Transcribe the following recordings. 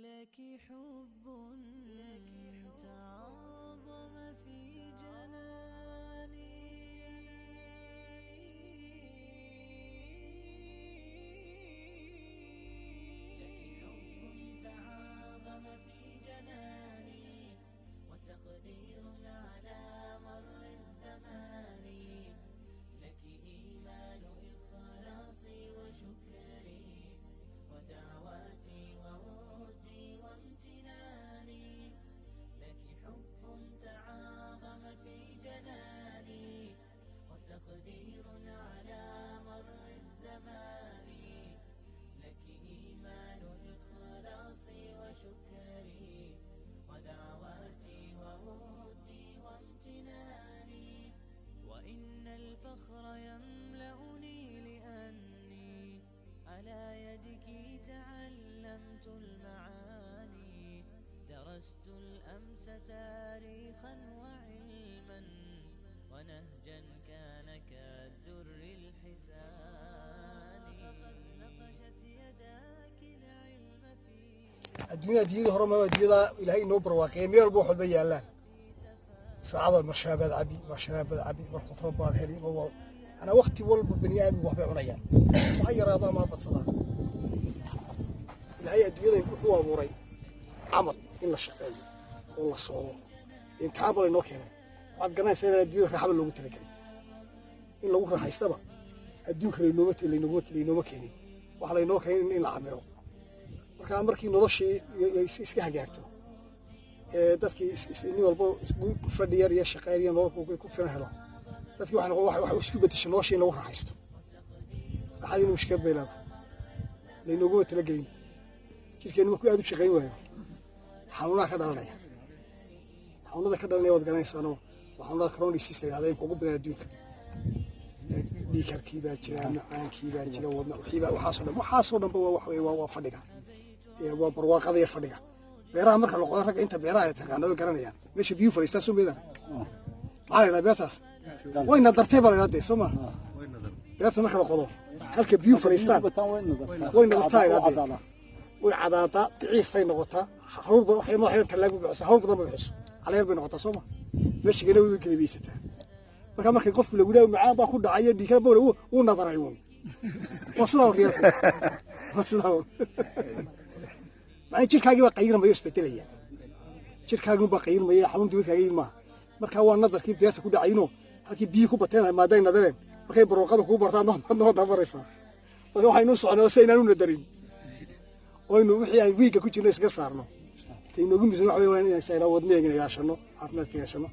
لك حب تعاظم في جناني. لك حب تعاظم في جناني وتقدير على مر الزمان. لك إيمان إخلاصي وشكري ودعواتي وودي وامتناني. لك حب تعاظم في جناني وتقدير على مر الزمان. لك إيمان إخلاصي وشكري ودعواتي وودي وامتناني. وإن الفخر يملأني لأني على يدك تعلمت المعاني. درست الأمس تاريخا وعلما ونهجا كان كالدر الحسان. فقد نقشت يداك العلم في Adduunyada adduunyada hore ma adduunyada Ilaahay inoo barwaaqeeyay, meel walba wax walba yaallaan. Saacada mar shaabaad cabi, mar sharaabaad cabi, mar khudrad baad heli, mar waa anaa waqti walba bani aadamku waxbay cunayaan, waxa yaraadaa maa badsadaan. Ilaahay adduunyada wuxuu abuuray camal in la shaqeeyo oo la socdo. Imtixaan baa laynoo keenay. Waxaad garanaysaa inaan adduunyada raaxaba loogu talagelin, in lagu raaxaystaba adduunka laynooma keenin. Waxa laynoo keenin in la camiro. Marka markii noloshii iska hagaagto ee dadkii nin walba fadhi yar iyo shaqeyn iyo nolol ku filan helo, dadkii waxay noqon wax isku bedeshay noloshii in lagu raaxaysto. Raaxadiina mushkilad bay leedahay, laynooguma talagelin. Jirkeennu markuu aad u shaqayn waayo, xanuunaha ka dhalanaya, xanuunada ka dhalanaya waad garanaysaanoo, waa xanuunada chronic disease la yidhahda imka ugu badan adduunka. Dhiigkarkii baa jira, macaankii baa jira, wadna wixiibaa, waxaasoo dhan, waxaasoo dhanba waa wax weeye, waa fadhiga, waa barwaaqada iyo fadhiga. Beeraha marka la qodo, ragga inta beeraha ay taqaana way garanayaan meesha biyuhu fadhiistaa. Soo meedaan maxaa la yidhaha beertaas? Wayna dartay baa la yidhaha dee, soo ma? Beerta marka la qodo, halka biyuhu fadhiistaan way nadartaa la yidhaha dee, way cadaadaa, daciif bay noqotaa, haruur badan waxay madaxa tallaag u bixisaa, haruur badan bay bixiso, caleer bay noqotaa, soo ma? Meesha gana way gelebaysataa. Marka markay qofku lagu leeyahay macaan baa ku dhacaya, dhiigga baa wuu nadaray uun, waa sidaa un reerku, waa sidaa un. Macnaa jirkaagii baa qayirmaya, isbedelaya, jirkaagii baa qayirmaya, xanuun dibad kaaga yimid maaha. Marka waa nadarkii beerta ku dhacayno, halkii biyi ku bateen maaday nadareen. Markay barwaaqada kugu bartaan noo dabaraysaa. Marka waxaynu soconaa si aynaan u nadarin oynu wixii aan wiigga ku jirno iskaga saarno. Ta inoogu muhiimsan waxa weeye waa inaan saynaa wadnaheegana ilaashano, caafimaadka ilaashano.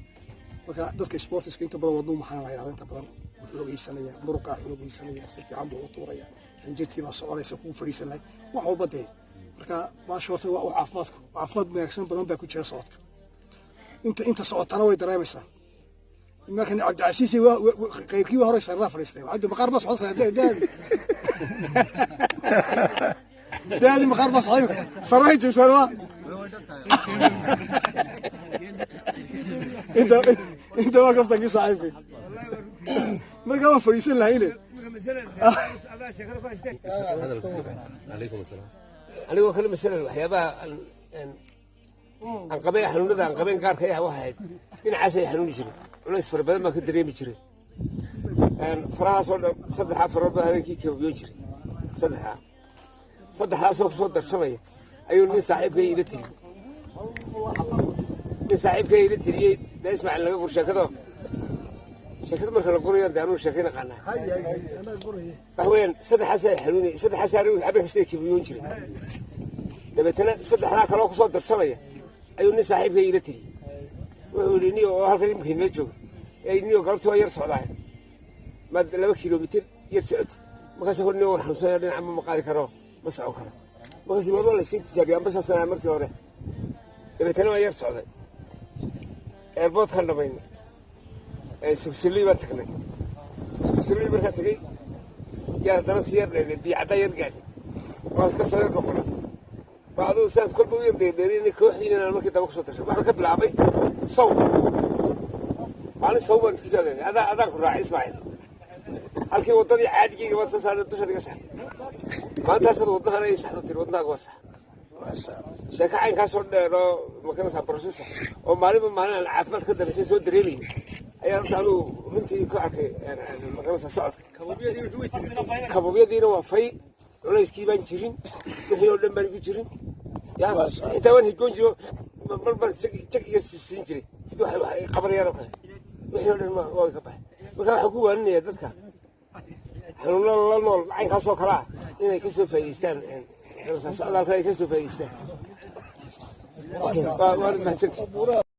Marka dadka sportiska inta badan wadnuhu maxaa la yidhahda, inta badan wuu xoogaysanaya, muruqaa xoogaysanaya, si fiican buu u tuuraya, xinjirtii baa soconaysa kugu fadhiisan lahayd, wax walba dee. Marka baasha horta waa caafimaadku, caafimaad wanaagsan badan baa ku jira socodka. Inta socotana way dareemaysaa. Marka Cabdicasiis qayrkii waa hore sarraa fadhiistay, waxaa maqaar baa socda, daadi daadi maqaar baa socday, sarrahay joogsan waa inta waa kaftankii saaxiibkay. Markaa waan fadhiisan lahayne. Anigoo kale masalan waxyaabaha aan qabay, xanuunada aan qabeen gaarka ah waxay ahayd dhinacaas ay xanuuni jiray, culays fara badan baan ka dareemi jiray farahaasoo dhan. Saddexaa farood baa habeenkii kabiyoon jiray, saddexaa saddexdaasoo kusoo darsamaya ayuu nin saaxiibkay ila teliyey, nin saaxiibkay ila teliyey dee. Ismaaciil laga gur sheekado, sheekada marka la gurayo dee anuu sheekay naqaanaa. Waxa weeyaan saddexaas ay xanuunay, saddexaas anigu habeen kasta kabiyoon jiray. Dabeetana saddexdaa kaloo kusoo darsamaya ayuu nin saaxiibkay ila teliyey. Wuxuu yidhi niyo oo halkan imika nala jooga ee niyo galabtii waa yar socdaa, maad 2 kilomitir yar socotid. Markaas hor niyo waan xanuunsanaya, dhinaca ma maqaali karo, ma socon karo. Markaas waba lasii tijaabiya amba saasanaa markii hore. Dabeetana waa yar socday, airportkan dhamaynay, Sugsaley baan tagnay. Sugsaley markaan tagay yaa haddana si yar dheerdheer biyo caddaa yar gaadhay, waan iska soo yar noqonay. Waa aduu sidaas kolba u yar dheerdheerinay kooxdiina inaan markii dambe kusoo dashay. Waxaan ka bilaabay saw, maalin saw baan isku soo agaagay, adaa adaan ku raacay Ismaaciil, halkii waddadii caadigeyga baad soo saartay, dushaad iga saartay. Maalintaasaad wadnahana ii saxdo tiri, wadnahaaga waa sax. Sheeko caynkaasoo dheer oo makanaysaa process ah oo maalinba maalin aan caafimaad ka daraysay soo dareemayay ayaa horta anugu runtii ku arkay makanaysaa socodka. Kabuubyadiina waa fay, culayskii baan jirin, wixii oo dhan baan igu jirin. Ya xitaa waan higoon jiro, mar mar jag iga siin jiray sidii wax wax qabanayaan oo kale. Wixii oo dhan waa ka baxay. Marka waxaan ku waaninayaa dadka xanuunada la nool caynkaasoo kale ah inay ka soo faa'iidaystaan socdaalka, ay ka soo faa'iidaystaan. Waad mahadsantihi.